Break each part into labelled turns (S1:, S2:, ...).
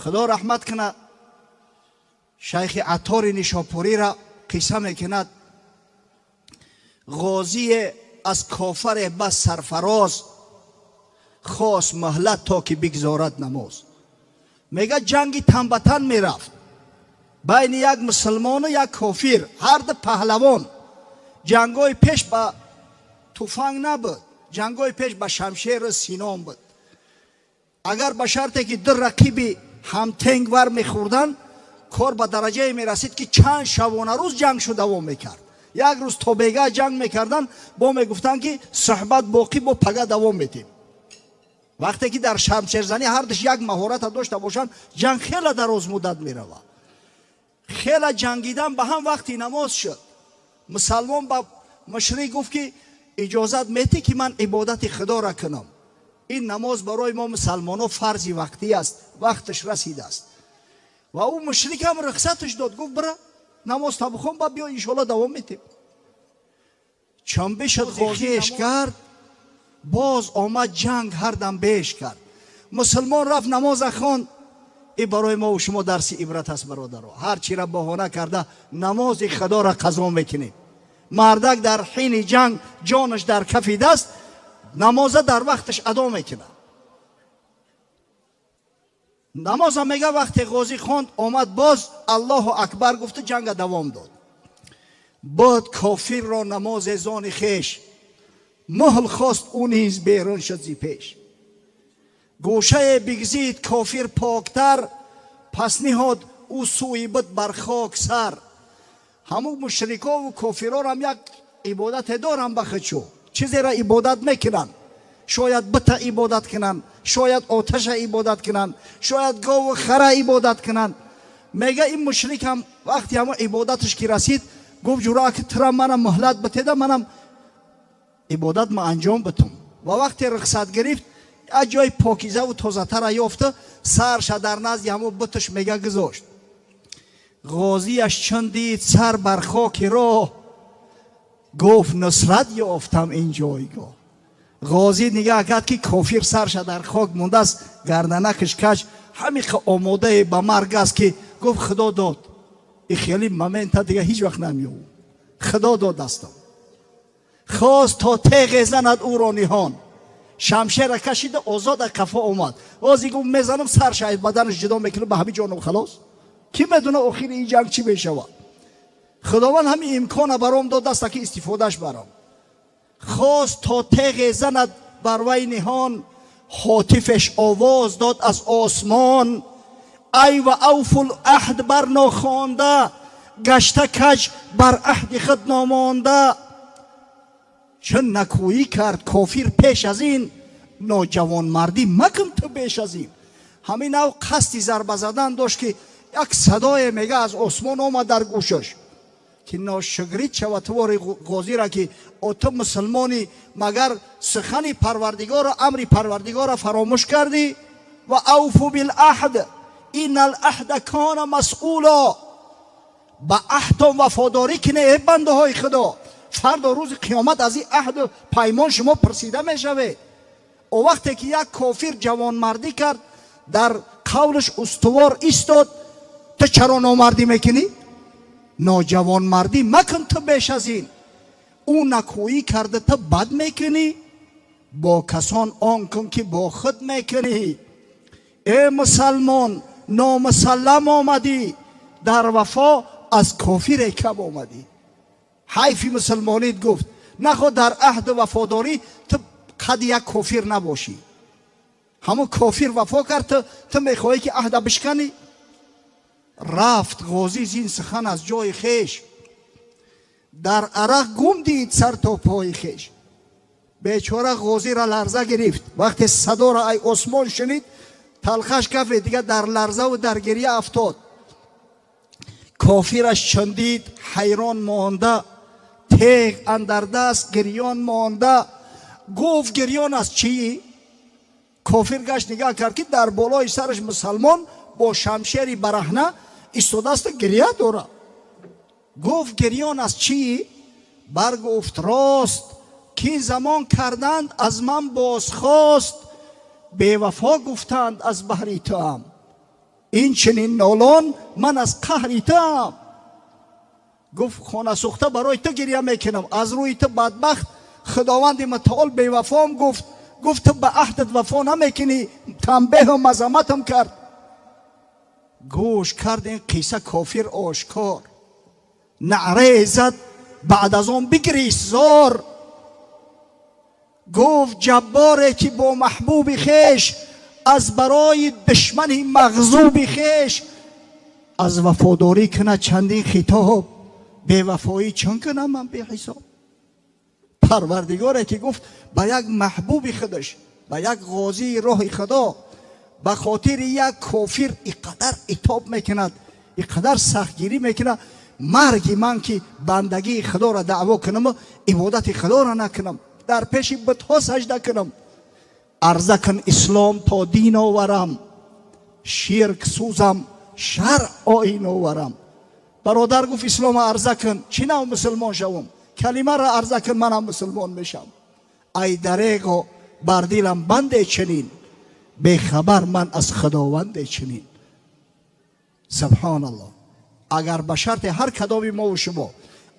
S1: Худо раҳмат кунад шайхи Аттори Нишопуриро, қисса мекунад: ғозие аз кофаре бас сарфароз хост муҳлат, то ки бигзорад намоз. Мега, ҷанги танбатан мерафт байни як мусулмону як кофир, ҳарду паҳлавон. Ҷангҳои пеш ба туфанг набуд, ҷангҳои пеш ба шамшеру синон буд. Агар ба шарте ки ду рақиби ҳамтенг вар мехӯрданд, кор ба дараҷае мерасид, ки чанд шабона рӯз ҷанг шу давом мекард. Як рӯз то бега ҷанг мекарданд, бо мегуфтанд, ки суҳбат боқӣ, бо пага давом метем. Вақте ки дар шамшерзанӣ ҳардуш як маҳората дошта бошанд, ҷанг хеле дарозмуддат меравад. Хеле ҷангидан, ба ҳам вақти намоз шуд. Мусалмон ба мушрик гуфт, ки иҷозат метӣ, ки ман ибодати худоро кунам? Ин намоз барои мо мусалмонҳо фарзи вақтӣ аст, вақташ расидааст. Ва ӯ мушрик ҳам рухсаташ дод, гуфт: «Бира, намоз та бихон, ба биё, иншоалло давом метем». Чун бишуд, ғозиеш кард, боз омад, ҷанг ҳардам беш кард. Мусулмон рафт, намоза хонд. И барои мо шумо дарси ибрат аст, бародаро. Ҳар чира баҳона карда, намози худоро қазо мекунем. Мардак дар ҳини ҷанг, ҷонаш дар кафи даст, намоза дар вақташ адо мекунад. Намоза, мега, вақте ғозӣ хонд, омад, боз «Аллоҳу акбар» гуфту ҷанга давом дод. Буд кофирро намозе зони хеш, муҳл хост, ӯ низ берун шуд зи пеш. Гӯшае бигзид кофир поктар, пас ниҳод ӯ сӯи бут бар хок сар. Ҳамун мушрикову кофирорам як ибодате дорам ба худшо, чизеро ибодат мекунанд. Шояд бута ибодат кунанд, шояд оташа ибодат кунанд, шояд гову хара ибодат кунанд. Мега, ин мушрикам вақти ҳамон ибодаташ ки расид, гуфт: «Ҷура, ки тура манам муҳлат битеда, манам ибодат ма анҷом битум». Ва вақте рухсат гирифт, як ҷои покизаву тозатара ёфта, сарша дар назди ҳамон буташ, мега, гузошт. Ғозияш чун дид сар бар хоки роҳ, гуфт: «Нусрат ёфтам ин ҷойгоҳ». Ғозӣ нигаҳ кард, ки кофир сарша дар хок мондааст, гарданакаш кач, ҳамиқа омодае ба марг аст, ки гуфт: «Худо дод, и хеле момента дига ҳеҷ вақт намеёбум, худо дод дастам». Хост то теғе занад ӯро ниҳон, шамшера кашида, озод қафо омад. Ози гуфт: «Мезанам, сарша аз баданаш ҷудо мекунам, ба ҳамин ҷоном халос». Кӣ медона, охири ин ҷанг чӣ мешавад? Худованд ҳамин имкона баром дод даста, ки истифодаш барам. Хост то теғе занад бар вай ниҳон, ҳотифеш овоз дод аз осмон: «Ай ва авфул аҳд бар нохонда, гашта каҷ, бар аҳди худ номонда». Чун накӯӣ кард кофир пеш аз ин, ноҷавонмардӣ макун ту беш аз ин. Ҳамин ав қасди зарба задан дошт, ки як садое, мега, аз осмон омад дар гӯшаш, ки ношукрит шава тувори ғозира, ки о, ту мусулмонӣ, магар сухани парвардигоро, амри парвардигорро фаромӯш кардӣ? Ва авфу билаҳд инна алаҳда кона масъуло. Ба аҳдон вафодорӣ кине, э бандаҳои худо, фардо рӯзи қиёмат аз ин аҳду паймон шумо пурсида мешавед. О, вақте ки як кофир ҷавонмардӣ кард, дар қавлаш устувор истод, ту чаро номардӣ мекунӣ? Ноҷавонмардӣ макун ту беш аз ин. Ӯ накӯӣ карда, ту бад мекунӣ, бо касон он кун, ки бо худ мекунӣ. Э мусалмон, номусаллам омадӣ, дар вафо аз кофире кам омадӣ. Ҳайфи мусулмонит, гуфт, нахо дар аҳду вафодорӣ ту қади як кофир набошӣ. Ҳамон кофир вафо кард, ту мехоҳӣ, ки аҳда бишканӣ. Рафт ғозӣ зин сухан аз ҷои хеш, дар арақ гум дид сар то пои хеш. Бечора ғозира ларза гирифт, вақте садоро ай осмон шунид, талхаш кафе, дига дар ларзаву дар гирья афтод. Кофираш чун дид, ҳайрон монда, теғ андар даст, гирён монда, гуфт: «Гирён аз чӣ?» Кофир гашт, нигаҳ кард, ки дар болои сараш мусалмон бо шамшери бараҳна истодаасту гирья дорад. Гуфт: «Гирён аз чӣ?» Баргуфт: «Рост, ки замон карданд аз ман бозхост, бевафо гуфтанд аз баҳри туам. Ин чунин нолон ман аз қаҳри туам. Гуфт: хонасӯхта барои ту гиря мекунам, аз рӯи ту бадбахт худованди мутаол бевафом. Гуфт: ту ба аҳдат вафо намекунӣ. Танбеҳу мазамматам кард. Гӯш кард ин қисса кофир ошкор, наърае зад, баъд аз он бигирист зор. Гуфт: ҷабборе ки бо маҳбуби хеш аз барои душмани мағзуби хеш аз вафодорӣ кунад чандин хитоб, бевафоӣ чун кунам ман беҳисоб. Парвардигоре ки гуфт ба як маҳбуби худаш, ба як ғозии роҳи худо, ба хотири як кофир иқадар итоб мекунад, иқадар сахтгирӣ мекунад, марги ман ки бандагии худоро даъво кунаму ибодати худоро накунам, дар пеши бутҳо сажда кунам. Арза кун ислом то дин оварам, ширк сӯзам, шаръ оин оварам. Бародар гуфт: ислома арза кун, чӣ нав мусулмон шавам? Калимаро арза кун, манам мусулмон мешавам. Ай дареғо, бар дилам банде чунин, бехабар ман аз худованде чунин. Субҳоналлоҳ. Агар ба шарти ҳар кадоми мову шумо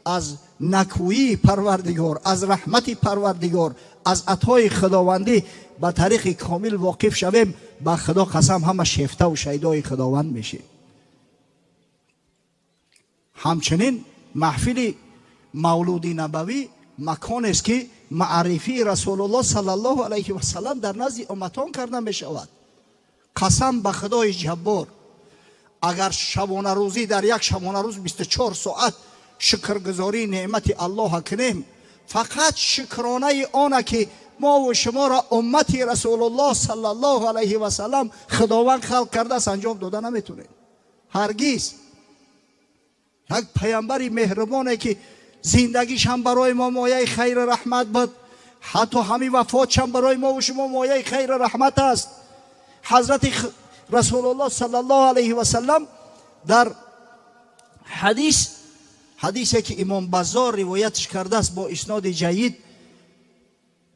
S1: аз накӯии парвардигор, аз раҳмати парвардигор, аз атои худовандӣ ба тариқи комил воқиф шавем, ба худо қасам, ҳама шефтаву шайдои худованд мешем. Ҳамчунин маҳфили мавлуди набавӣ маконест, ки маърифии Расулуллоҳ саллаллоҳу алайҳи васалам дар назди умматон карда мешавад. Қасам ба худои ҷаббор, агар шабонарӯзӣ дар як шабонарӯз 24 соат шукргузории неъмати аллоҳа кунем, фақат шукронаи она ки мову шуморо уммати Расулуллоҳ саллаллоҳу алайҳи васалам худованд халқ кардааст, анҷом дода наметонем ҳаргиз. Як паямбари меҳрубоне ки зиндагиш ҳам барои мо мояи хайру раҳмат буд, ҳатто ҳамин вафотшам барои мову шумо мояи хайру раҳмат аст. Ҳазрати Расулуллоҳ саллаллоҳу алайҳи васалам дар ҳадис, ҳадисе ки имом Баззор ривоятш кардааст бо исноди ҷайид,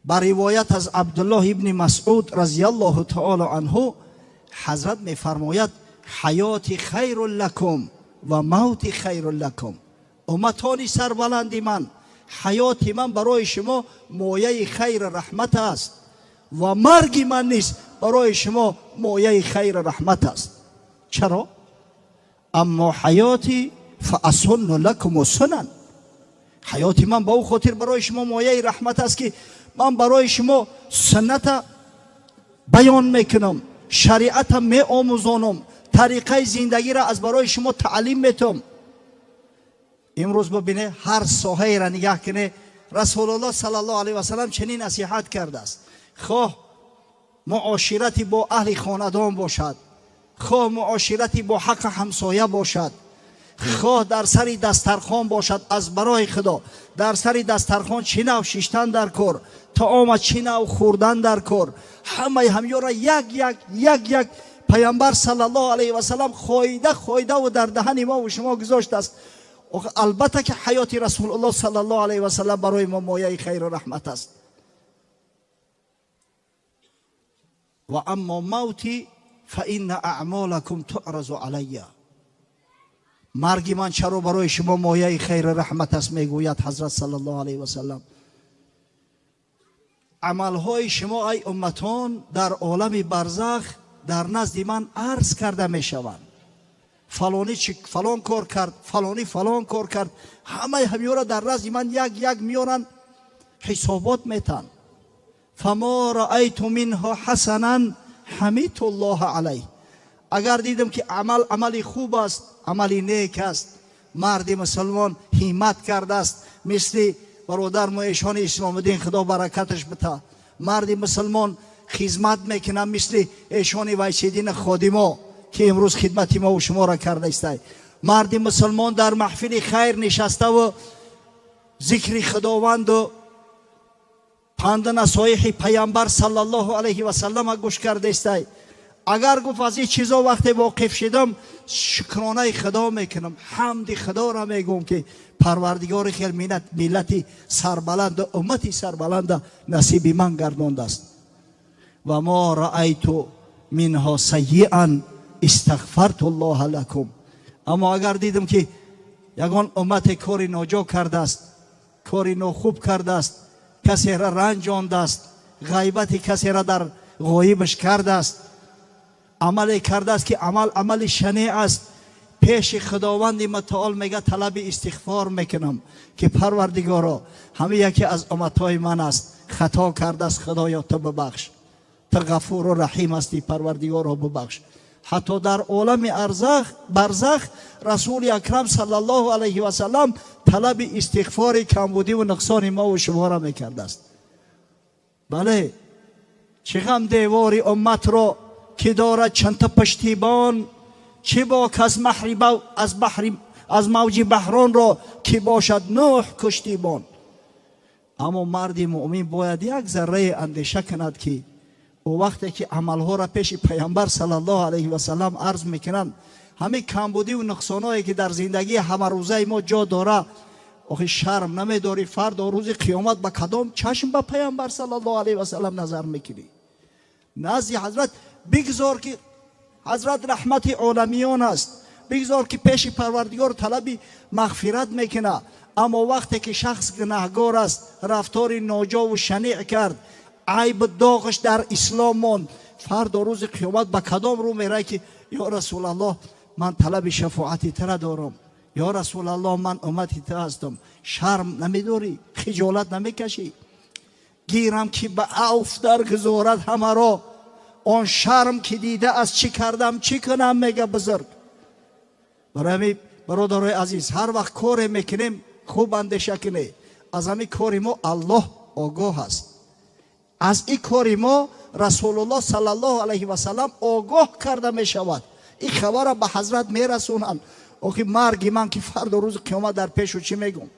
S1: ба ривоят аз Абдуллоҳ ибни Масъуд разияллоҳу таоло анҳу, ҳазрат мефармояд: ҳаёти хайрун лакум ва мавти хайрун лакум. Умматони сарбаланди ман, ҳаёти ман барои шумо мояи хайру раҳмат аст ва марги ман низ барои шумо мояи хайру раҳмат аст. Чаро? Аммо ҳаёти фаасунну лакуму сунан. Ҳаёти ман ба ӯ хотир барои шумо мояи раҳмат аст, ки ман барои шумо сунната баён мекунам, шариата меомӯзонам, тариқаи зиндагиро аз барои шумо таълим метам. Имрӯз бибине, ҳар соҳаеро нигаҳ куне, Расулуллоҳ саллаллоҳу алайҳи васалам чунин насиҳат кардааст: хоҳ муоширати бо аҳли хонадон бошад, хоҳ муоширати бо ҳаққи ҳамсоя бошад, хоҳ дар сари дастархон бошад. Аз барои худо, дар сари дастархон чӣ нав шиштан дар кор, таома чӣ нав хӯрдан дар кор, ҳамаи ҳамёра як як як як паямбар саллаллоҳу алайҳи васалам хоида хоидаву дар даҳани мову шумо гузоштааст. Албатта ки ҳаёти Расулуллоҳ саллаллоҳу алайҳи васалам барои мо мояи хайру раҳмат аст. Ва аммо мавти фаинна аъмолакум туъразу алайя. Марги ман чаро барои шумо мояи хайру раҳмат аст? Мегӯяд ҳазрат саллаллоҳу алайҳи васалам: амалҳои шумо, ай умматон, дар олами барзах дар назди ман арз карда мешаванд. Фалонӣ чи фалон кор кард, фалонӣ фалон кор кард, ҳамаи ҳамёра дар назди ман як як меоранд, ҳисобот метаҳанд. Фамо раайту минҳу ҳасанан ҳамидту ллоҳа алайҳ. Агар дидам, ки амал амали хуб аст, амали нек аст, марди мусулмон ҳиммат кардааст, мисли бародармо эшони Исломиддин, худо баракаташ бита, марди мусулмон хизмат мекунад, мисли эшони Вайсиддини ходимо, ки имрӯз хидмати мову шуморо карда истай. Марди мусулмон дар маҳфили хайр нишаставу зикри худованду панду насоиҳи паямбар саллаллоҳу алайҳи васаллама гӯш карда истай. Агар, гуфт, аз ин чизо вақте воқиф шидам, шукронаи худо мекунам, ҳамди худоро мегӯм, ки парвардигори хел миллати сарбаланду уммати сарбаланда насиби ман гардондааст. Ва мо раайту минҳо сайиан. استغفرت الله لكم. اما اگر دیدم که یگان امت کاری ناجا کرده است، کاری ناخوب کرده است، کسی را رنجانده است، غیبت کسی را در غایبش کرده است، عمل کرده است که عمل عمل شنیع است، پیش خداوند متعال میگه طلب استغفار میکنم که پروردگارا همه یکی از امتهای من است، خطا کرده است، خدایا تو ببخش، تو غفور و رحیم هستی، پروردگارا ببخش. حتی در عالم برزخ رسول اکرم صلی الله علیه و سلم طلب استغفار کمبودی و نقصان ما و شما را میکرده است. بله، چه غم دیوار امت را که دارد چند تا پشتیبان، چه باک از موج بحران را که باشد نوح کشتیبان. اما مرد مؤمن باید یک ذره اندیشه کند که او وقتی که عملها را پیش پیامبر صلی الله علیه و سلم عرض میکنند، همه کمبودی و نقصانهایی که در زندگی همه روزه ما جا داره، آخه شرم نمیداری فردا روز قیامت با کدام چشم به پیامبر صلی الله علیه و سلم نظر میکنی؟ نزد حضرت بگذار که حضرت رحمت عالمیان است، بگذار که پیش پروردگار طلب مغفرت میکنه. اما وقتی که شخص گناهگار است، رفتار ناجا و شنیع کرد، عیب داغش در اسلام ماند، فردا روز قیامت به کدام رو میره که یا رسول الله من طلب شفاعت تر دارم، یا رسول الله من امتی تر هستم؟ شرم نمیداری؟ خجالت نمیکشی؟ گیرم که به عفو درگذارد همه را، آن شرم که دیده از چی کردم چی کنم، میگه بزرگ. برای برادرای عزیز، هر وقت کار میکنیم خوب اندیشه کنی، از همین کار ما الله آگاه است، از این کار ما رسول الله صلی الله علیه و سلم آگاه کرده می شود، این خبر را به حضرت میرسونند. آخه مرگ من که فردا روز قیامت در پیش چی میگم؟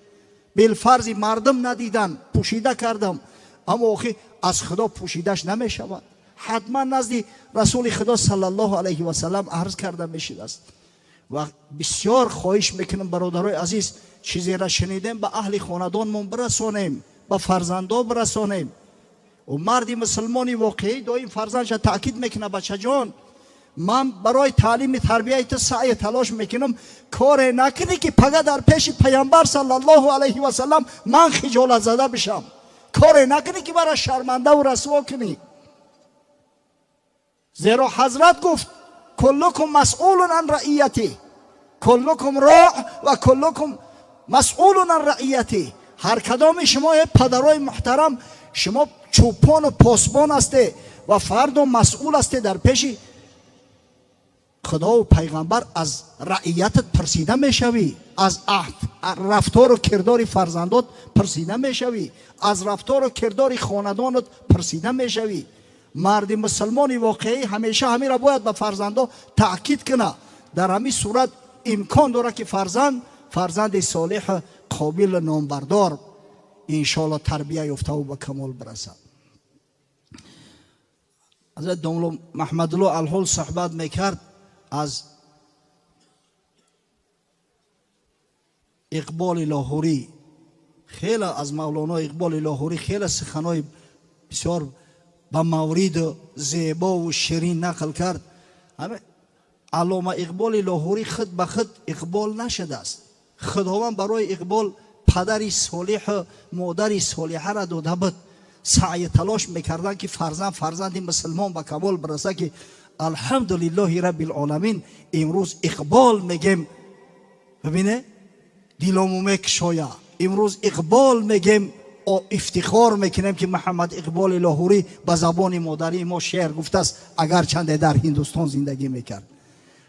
S1: بالفرض مردم ندیدن، پوشیده کردم، اما آخه از خدا پوشیدش نمی شود، حتما نزد رسول خدا صلی الله علیه و سلم عرض کرده میشد است. و بسیار خواهش میکنم برادرای عزیز، چیزی را شنیدیم به اهل خاندانمون برسانیم، به فرزندا برسانیم. و مرد مسلمانی واقعی دایم فرزندش تاکید میکنه بچه جان، من برای تعلیم تربیت تو سعی تلاش میکنم، کار نکنی که پگه در پیش پیامبر صلی الله علیه و سلم من خجالت زده بشم، کار نکنی که برای شرمنده و رسوا کنی. زیرا حضرت گفت کلکم مسئول عن رعیتی، کلکم راع و کلکم مسئول عن رعیتی. هر کدام شما پدرای محترم، شما چوپان و پاسبان هسته و فرد و مسئول هسته در پیش خدا و پیغمبر از رعیتت پرسیده میشوی، از رفتار و کردار فرزندات پرسیده میشوی، از رفتار و کردار خاندانت پرسیده میشوی. مرد مسلمان واقعی همیشه همین را باید به فرزندا تاکید کنه. در همین صورت امکان داره که فرزند صالح قابل نامبردار انشاءالله تربیه یافته و به کمال برسد. حضرت داملا محمدالله الحال صحبت میکرد از اقبال لاهوری، خیلی از مولانا اقبال لاهوری خیلی سخنای بسیار به مورد زیبا و شیرین نقل کرد. علامه اقبال لاهوری خود به خود اقبال نشده است، خداوند برای اقبال پدری صالح مادری صالحه را داده بود. سعی تلاش میکردن که فرزند مسلمان به کمال برسه که الحمدلله رب العالمین امروز اقبال میگیم. ببینه دلمو میکشاید، امروز اقبال میگیم، افتخار میکنیم که محمد اقبال لاهوری به زبان مادری ما شعر گفته است، اگر چند در هندوستان زندگی میکرد.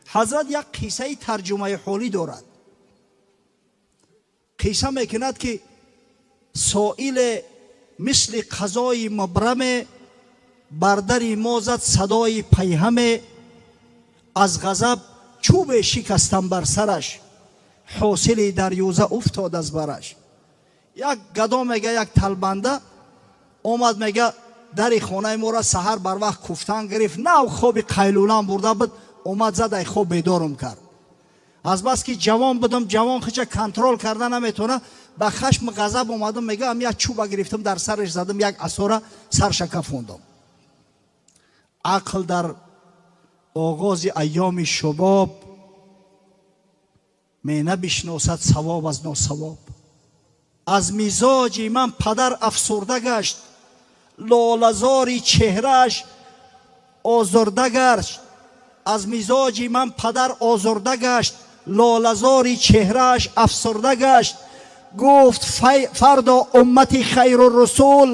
S1: حضرت یک قصه ترجمه حالی دارد. قصه میکند که سائل مثل قضای مبرم بر در ما زد صدای پیهم، از غضب چوب شکستم بر سرش، حاصل دریوزه افتاد از برش. یک گدا میگه، یک تلبنده اومد میگه در خانه ما را سحر بر وقت کوفتن گرفت، نه خواب قیلولم برده بود، اومد زد ای خواب بیدارم کرد. از بس که جوان بودم، جوان خودش کنترل کرده نمیتونه، به خشم غضب اومدم میگه هم یک چوب گرفتم در سرش زدم، یک عصا را سرش کفوندم. عقل در Оғози айёми шубоб менабишносад савоб аз носавоб. Аз мизоҷи ман падар афсурда гашт, лолазори чеҳрааш озурда гашт. Аз мизоҷи ман падар озурда гашт, лолазори чеҳрааш афсурда гашт. Гуфт фардо уммати хайруррусул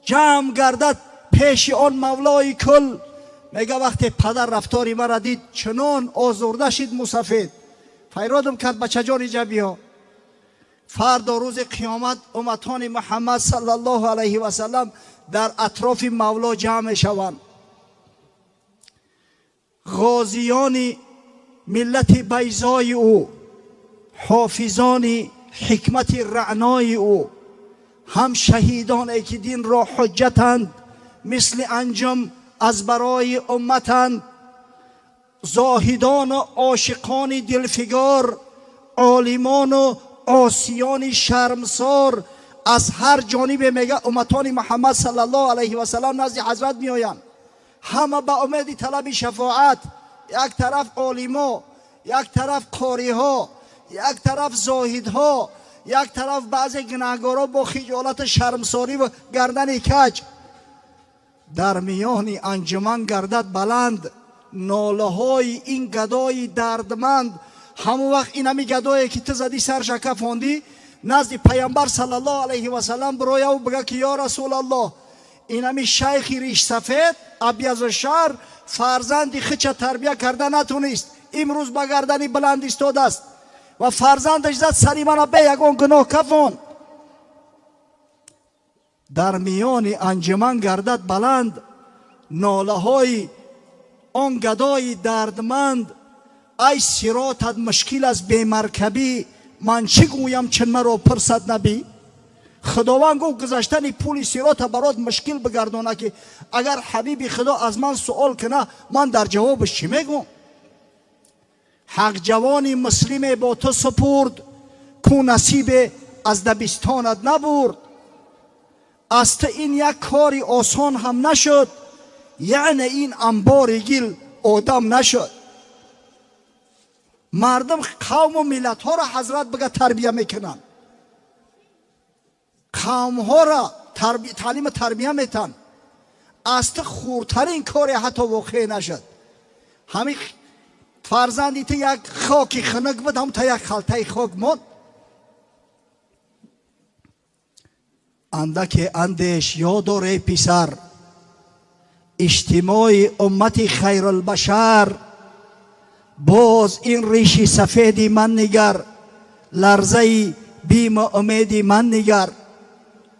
S1: ҷамъ гардад пеши он мавлои кул. Мега вақте падар рафтори маро дид, чунон озурда шид мусафед. Файродам кард: бачаҷон, иҷа биё. Фардо рӯзи қиёмат умматони Муҳаммад саллаллоҳу алайҳи васаллам дар атрофи мавло ҷамъ мешаванд. Ғозиёни миллати байзои ӯ, ҳофизони ҳикмати раънои ӯ, ҳам шаҳидоне ки динро ҳуҷҷатанд, мисли анҷум аз барои умматанд, зоҳидону ошиқони дилфигор, олимону осиёни шармсор. Аз ҳар ҷонибе мега умматони Муҳаммад саллаллоҳу алайҳи васаллам назди ҳазрат меоянд, ҳама ба умеди талаби шафоат. Як тараф олимо, як тараф қориҳо, як тараф зоҳидҳо, як тараф баъзе гунаҳгорҳо бо хиҷолату шармсорӣ ва гардани каҷ. Дар миёни анҷуман гардад баланд нолаҳои ин гадои дардманд. Ҳамон вақт ин ҳами гадое ки ту задӣ сарша кафондӣ, назди Пайғамбар саллаллоҳу алайҳи васаллам бирояву бига ки: ё Расулаллоҳ, ин ҳами шайхи ришсафед абязушшаър фарзанди хича тарбия карда натунист, имрӯз ба гардани баланд истодааст ва фарзандаш зад сари мана бе ягон гуноҳ кафон. Дар миёни анҷуман гардад баланд нолаҳои он гадои дардманд. Ай сиротат мушкил аз бемаркабӣ, ман чӣ гӯям, чун маро пурсад набӣ? Худованд гуфт: гузаштани пули сирота барот мушкил бигардона, ки агар ҳабиби Худо аз ман суол куна, ман дар ҷавобаш чӣ мегӯм? Ҳақ ҷавони муслиме бо ту супурд, ку насибе аз дабистонат набурд. Аз ту ин як кори осон ҳам нашуд, яъне ин амбори гил одам нашуд. Мардум, қавму миллатҳоро ҳазрат бига тарбия мекунанд, қавмҳоро таълиму тарбия метанд. Аз ту хурдтарин коре ҳатто воқеъ нашуд. Ҳамин фарзанди ту як хоки хунук буд, ҳам та як халтаи хок монд. Андаке андеш ёдор, эй писар, иҷтимои уммати хайрулбашар. Боз ин риши сафеди ман нигар, ларзаи биму умеди ман нигар.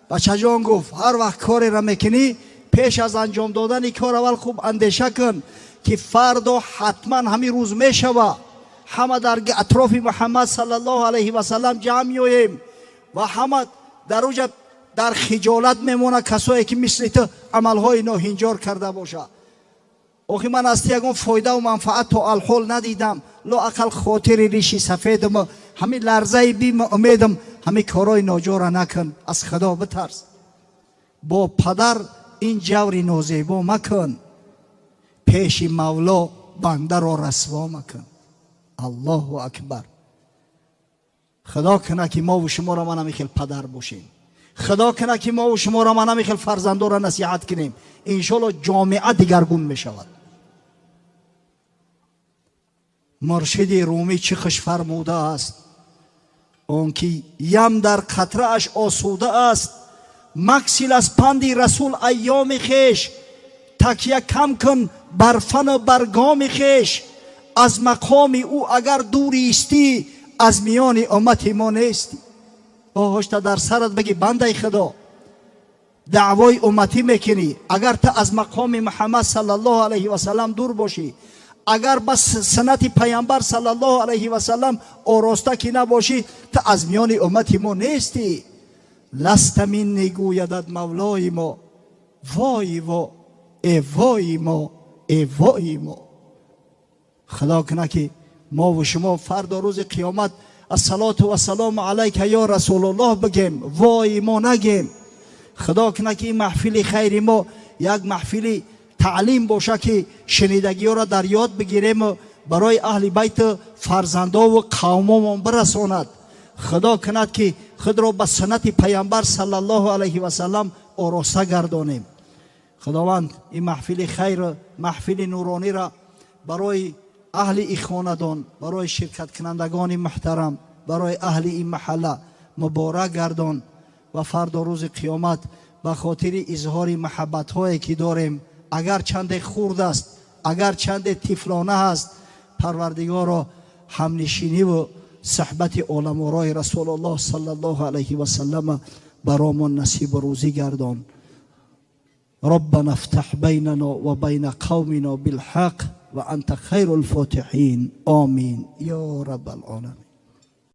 S1: Бачаҷон, гуфт, ҳар вақт кореро мекунӣ, пеш аз анҷом додани кор аввал хуб андеша кун, ки фардо ҳатман ҳамин рӯз мешава, ҳама дар атрофи Муҳаммад саллаллоҳу алайҳи васаллам ҷамъ меоем ва ҳама дар уҷа дар хиҷолат мемонад касое ки мисли ту амалҳои ноҳинҷор карда бошад. Охи ман аз ту ягон фоидаву манфаат то алҳол надидам. Лоақал хотири риши сафедам, ҳамин ларзаи биму умедам, ҳамин корҳои ноҷора накун, аз Худо битарс. Бо падар ин ҷаври нозебо макун, пеши Мавло бандаро расво макун. Аллоҳу акбар! Худо куна ки мову шуморо ман ҳамин хел падар бошем. Худо куна ки мову шуморо ман ҳамин хел фарзандоро насиҳат кунем. Иншоалло ҷомеа дигаргун мешавад. Муршиди румӣ чӣ хуш фармудааст: он ки ям дар қатрааш осуда аст. Максил аз панди расул айёми хеш, такя кам кун бар фану бар гоми хеш. Аз мақоми ӯ агар дуристӣ, аз миёни уммати мо нестӣ. Оҳошта дар сарат бигӣ: бандаи Худо, даъвои умматӣ мекунӣ, агар ту аз мақоми Муҳаммад саллаллоҳу алайҳи васаллам дур бошӣ, агар ба суннати Пайғамбар саллаллоҳу алайҳи васаллам ороста ки набошӣ, ту аз миёни уммати мо нестӣ. Ласта минни, гӯядат мавлои мо. Вои во, э вои мо, э вои мо! Худо куна ки мову шумо фардо рӯзи қиёмат ассалоту вассалому алайка ё Расулуллоҳ бигем, вои мо нагем. Худо куна ки ин маҳфили хайри мо як маҳфили Таълим боша, ки шунидагиҳоро дар ёд бигирему барои аҳли байту фарзандову қавмомон бирасонад. Худо кунад, ки худро ба суннати Паямбар саллаллоҳу алайҳи васаллам ороста гардонем. Худованд ин маҳфили хайр, маҳфили нурониро барои аҳли ин хонадон, барои ширкаткунандагони муҳтарам, барои аҳли ин маҳалла муборак гардон ва фардо, рӯзи қиёмат, ба хотири изҳори маҳаббатҳое, ки дорем, агар чанде хурд аст, агар чанде тифлона аст, Парвардигоро, ҳамнишиниву суҳбати оламорои Расулуллоҳ саллаллоҳу алайҳи васаллама баромон насибу рӯзӣ гардон. ربنا افتح بيننا وبين قومنا بالحق وأنت خير الفاتحين. آمين يا رب العالمين.